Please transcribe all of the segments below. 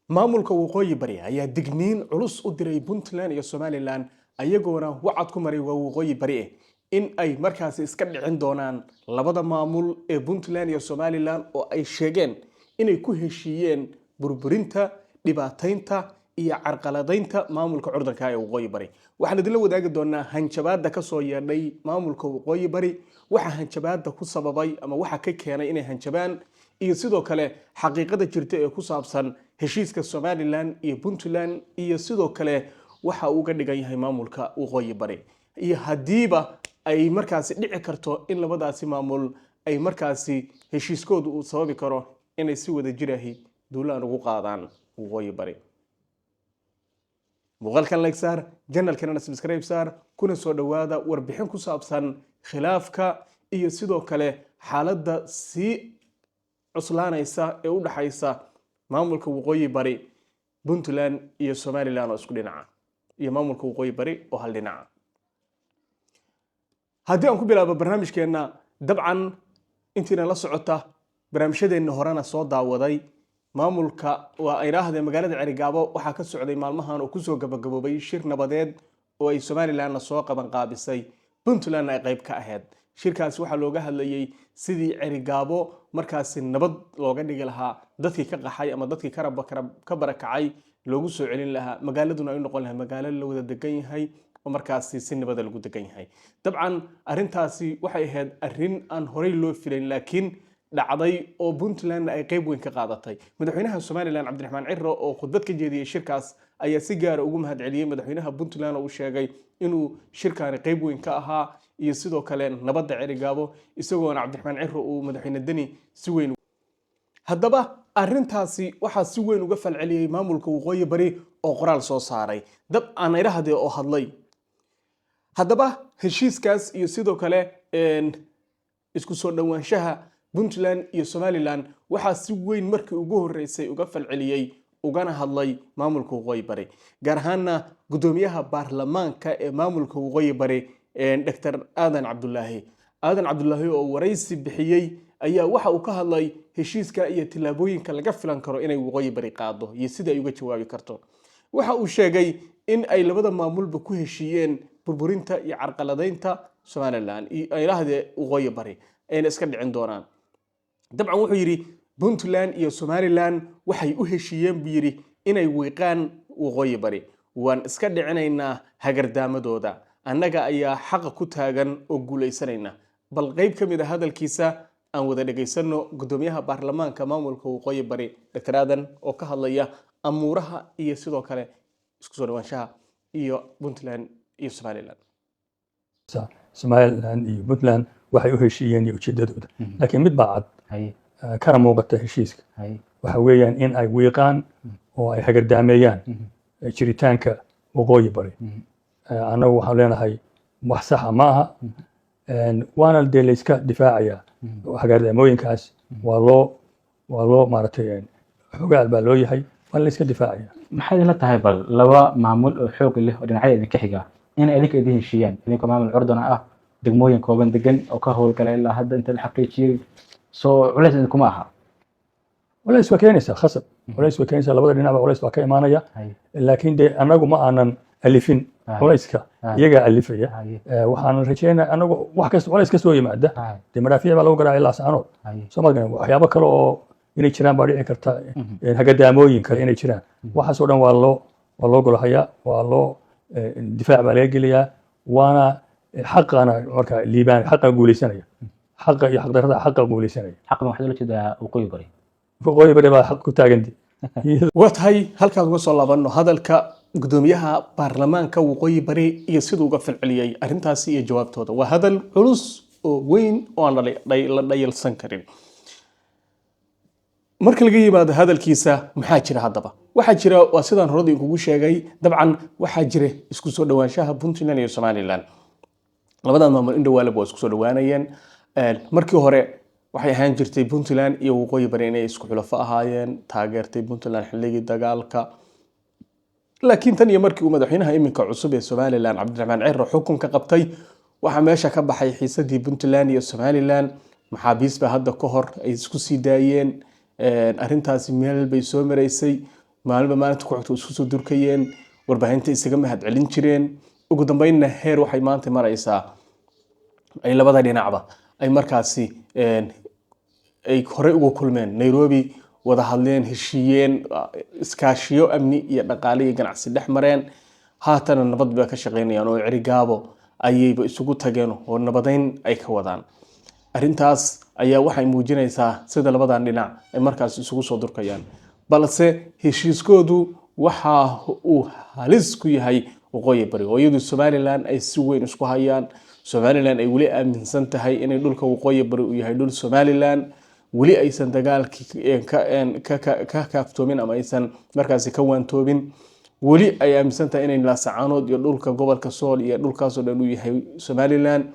Maamulka Waqooyi Bari ayaa digniin culus u diray Puntland iyo Somaliland, ayagoona wacad ku maray, waa Waqooyi Bari eh, in ay markaasi iska dhicin doonaan labada maamul ee Puntland iyo Somaliland, oo ay sheegeen inay ku heshiiyeen burburinta, dhibaataynta iyo carqaladaynta maamulka curdanka ee Waqooyi Bari. Waxaan idinla wadaagi doonaa hanjabaada kasoo yeedhay maamulka Waqooyi Bari, waxa hanjabaada ku sababay ama waxa ka keenay inay hanjabaan, iyo sidoo kale xaqiiqada jirta ee ku saabsan heshiiska Somaliland iyo Puntland, iyo sidoo kale waxa uu uga dhigan yahay maamulka Waqooyi Bari, iyo haddiiba ay markaasi dhici karto in labadaasi maamul ay markaasi heshiiskoodu uu sababi karo inay si wada jirahi duulaan ugu qaadaan Waqooyi Bari. Muuqaalkan like saar, channelkanana subscribe saar, kuna soo dhowaada warbixin ku saabsan khilaafka iyo sidoo kale xaaladda sii cuslaanaysa ee u dhaxaysa maamulka Waqooyi Bari, Puntland iyo Somaliland oo isku dhinaca, iyo maamulka Waqooyi Bari oo hal dhinaca. Haddii aan ku bilaabo barnaamijkeenna, dabcan intiina la socota barnaamijyadeenna horena soo daawaday, maamulka waa ay idhaahdeen magaalada Cerigaabo waxaa ka socday maalmahan oo kusoo gabagaboobay shir nabadeed oo ay Somalilandna soo qaban qaabisay, Puntlandna ay qayb ka ahayd. Shirkaasi waxaa looga hadlayay sidii Cerigaabo markaasi nabad looga dhigi lahaa, dadkii ka qaxay ama dadkii ka barakacay loogu soo celin lahaa, magaaladuna ay u noqon lahay magaalo la wada degan yahay oo markaasi si nabada lagu degan yahay. Dabcan arrintaasi waxay ahayd arrin aan horey loo filayn, laakiin dhacday oo Puntlandna ay qayb weyn ka qaadatay. Madaxweynaha Somaliland Cabdiraxmaan Ciro oo khudbad ka jeediyey shirkaas ayaa si gaara ugu mahadceliyey madaxweynaha Puntland, oo uu sheegay inuu shirkaani qayb weyn ka ahaa, iyo sidoo kale nabadda Cerigaabo, isagoona Cabdiraxmaan Ciro uu madaxweyne Deni si weyn. Haddaba arrintaasi waxaa si weyn uga falceliyey maamulka Waqooyi Bari oo qoraal soo saaray, dad aan idhahdee oo hadlay. Haddaba heshiiskaas iyo sidoo kale isku soo dhowaanshaha Puntland iyo Somaliland waxaa si weyn markii ugu horreysay uga falceliyey ugana hadlay maamulka Waqooyi Bari, gaar ahaana guddoomiyaha baarlamaanka ee maamulka Waqooyi Bari, Dr Aadan Cabdulaahi. Aadan Cabdulaahi oo waraysi bixiyey ayaa waxa uu ka hadlay heshiiska iyo tillaabooyinka laga filan karo inay Waqooyi Bari qaado iyo sida ay uga jawaabi karto. Waxa uu sheegay in ay labada maamulba ku heshiiyeen burburinta iyo carqaladaynta Somaliland iyo ay Waqooyi Bari, ayna iska dhicin doonaan. Dabcan wuxuu yidhi, Puntland iyo Somaliland waxay u heshiiyeen, buu yidhi, inay wiiqaan Waqooyi Bari. Waan iska dhicinaynaa hagardaamadooda, annaga ayaa xaqa ku taagan oo guulaysanayna. Bal qayb ka mid a hadalkiisa aan wada dhegaysanno, guddoomiyaha baarlamaanka maamulka Waqooyi Bari, Dr Aadan, oo ka hadlaya amuuraha iyo sidoo kale isku soo dhawaanshaha iyo Puntland iyo Somaliland. Somaliland iyo Puntland waxay u heshiiyeen iyo ujeedadooda, laakiin mid baa cad kana muuqata heshiiska, waxa weeyaan in ay wiiqaan oo ay hagardaameeyaan jiritaanka Waqooyi Bari. Annagu waxaan leenahay wax saxa ma aha, waana dee layska difaacayaa hagardaamooyinkaas. Waa loo maaragtay, xogaal baa loo yahay, waana layska difaacaya. Maxay idinla tahay bal laba maamul oo xoog leh oo dhinacyada idinka xiga inay idinka idin heshiiyaan, idinkoo maamul curdana ah, degmooyin kooban degan oo ka howlgala ilaa hadda inta la xaqiijiyey? Soo culays idinkuma aha? Culays waa keenaysaa, khasab culays waa keenaysaa. Labada dhinacba culays baa ka imaanaya, laakiin dee annagu ma aanan alifin culayska, iyagaa alifaya. Waxaan rajeynaya anagu wax kasta, culays kastoo yimaada, dee madaafiic baa lagu garaacay Laascaanood. Soo ma garan? Waxyaabo kale oo inay jiraan baa dhici karta, hagadaamooyin kale inay jiraan. Waxaasoo dhan waa loo golahayaa, waa loo difaac baa laga gelayaa, waana xaqana marka liibaan, xaqa guuleysanaya, xaqa iyo xaqdarrada, xaqa guuleysanaya. Xaqan waxaad ula jeedaa Waqooyi Bari? Waqooyi Bari baa xaq ku taaganti. Waa tahay, halkaad uga soo laabanno hadalka gudoomiyaha baarlamaanka Waqooyi Bari iyo siduu uga falceliyey arrintaasi iyo jawaabtooda. Waa hadal culus oo weyn oo aan la dhayalsan karin. Marka laga yimaado hadalkiisa, maxaa jira haddaba? Waxaa jira waa sidaan horada kugu sheegay. Dabcan waxaa jira isku soo dhowaanshaha Puntland iyo Somaliland. Labadan maamul in dhawaalaba waa isku soo dhowaanayeen. Markii hore waxay ahaan jirtay Puntland iyo Waqooyi Bari inay isku xulafo ahaayeen, taageertay Puntland xilligii dagaalka. Laakiin tan iyo markii uu madaxweynaha iminka cusub ee Somaliland, Cabdiraxmaan Ciro, xukunka qabtay, waxaa meesha ka baxay xiisadii Puntland iyo Somaliland. Maxaabiis baa hadda ka hor ay isku sii daayeen. Arrintaasi meel bay soo maraysay. Maalinba maalinta ku xigta isku soo durkayeen, warbaahinta isaga mahad celin jireen. Ugu dambeynna heer waxay maanta maraysaa ay labada dhinacba ay markaasi ay horey ugu kulmeen Nairobi, wada hadleen, heshiiyeen, iskaashiyo amni iyo dhaqaale iyo ganacsi dhex mareen. Haatana nabad bay ka shaqeynayaan oo Cerigaabo ayayba isugu tageen oo nabadeyn ay ka wadaan. Arrintaas ayaa waxay muujinaysaa sida labadan dhinac ay markaas isugu soo durkayaan, balse heshiiskoodu waxa uu halis ku yahay Waqooyi Bari, oo iyadu Somaliland ay si weyn isku hayaan. Somaliland ay weli aaminsan tahay inay dhulka Waqooyi Bari uu yahay dhul Somaliland, weli aysan dagaalkii ka kaaftoomin ama aysan markaasi ka waantoobin. Weli ay aaminsan tahay inay Laasacaanood iyo dhulka gobolka Sool iyo dhulkaasoo dhan uu yahay Somaliland,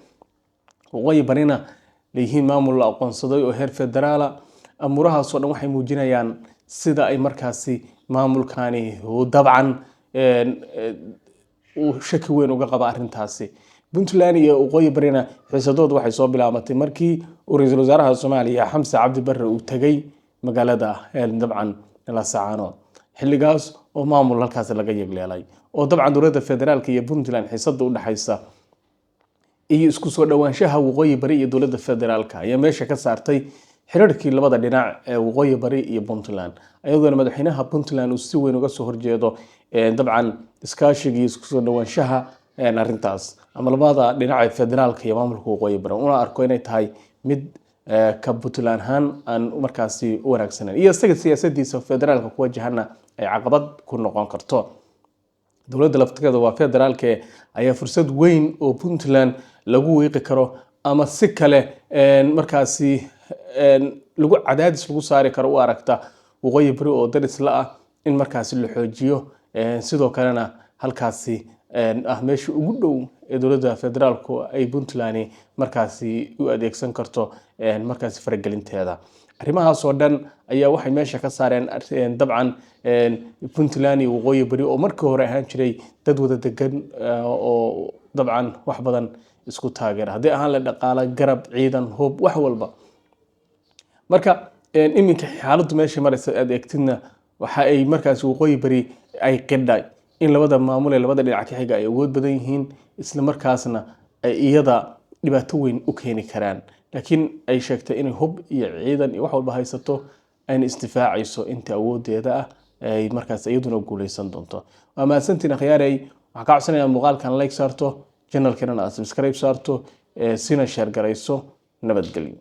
Waqooyi Barina leeyihiin maamul la aqoonsaday oo heer federaala. Amuurahaasoo dhan waxay muujinayaan sida ay markaasi maamulkani uu dabcan uu shaki weyn uga qaba arrintaasi. Puntland iyo Waqooyi Barina xiisadoodu waxay soo bilaabatay markii uu ra-iisul wasaaraha Soomaaliya Xamse Cabdi Barre uu tegay magaalada dabcan Laasacaanood, xilligaas oo maamul halkaasi laga yegleelay, oo dabcan dowladda federaalka iyo Puntland xiisada u dhexaysa iyo isku soo dhowaanshaha Waqooyi Bari iyo dowladda federaalka ayaa meesha ka saartay xiriirkii labada dhinac ee Waqooyi Bari iyo Puntland, iyadoona madaxweynaha Puntland uu si weyn uga soo horjeedo dabcan iskaashiga iyo isku soo dhowaanshaha arrintaas ama labada dhinac ee federaalka iyo maamulka Waqooyi Bari, una arko inay tahay mid ka Puntland ahaan aan markaasi u wanaagsanayn, iyo isaga siyaasadiisa federaalka ku wajahana ay caqabad ku noqon karto. Dowladda laftigeeda waa federaalke ayaa fursad weyn oo Puntland lagu wiiqi karo ama si kale markaasi lagu cadaadis lagu saari karo u aragta Waqooyi Bari oo daris la ah in markaasi la xoojiyo. Sidoo kalena halkaasi ah meesha ugu dhow ee dowladda federaalku ay Puntland markaasi u adeegsan karto markaasi faragelinteeda. Arrimahaas oo dhan ayaa waxay meesha ka saareen dabcan Puntland iyo Waqooyi Bari oo markii hore ahaan jiray dad wada degan oo dabcan wax badan isku taageera, haddii ahaan la dhaqaalo, garab ciidan, hub, wax walba. Marka iminka xaaladdu meesha maraysa aad eegtidna, waxa ay markaasi Waqooyi Bari ay qidhay in labada maamul ee labada dhinac ka xiga ay awood badan yihiin, isla markaasna ay iyada dhibaato weyn u keeni karaan, laakiin ay sheegtay inay hub iyo ciidan iyo wax walba haysato, ayna isdifaacayso inta awoodeeda ah, ay markaas iyaduna guuleysan doonto. Waa mahadsantiin, akhyaarey. Waxaan ka codsanayaa muuqaalkan like saarto, channelkana aad subscribe saarto, sina share garayso. Nabadgelyo.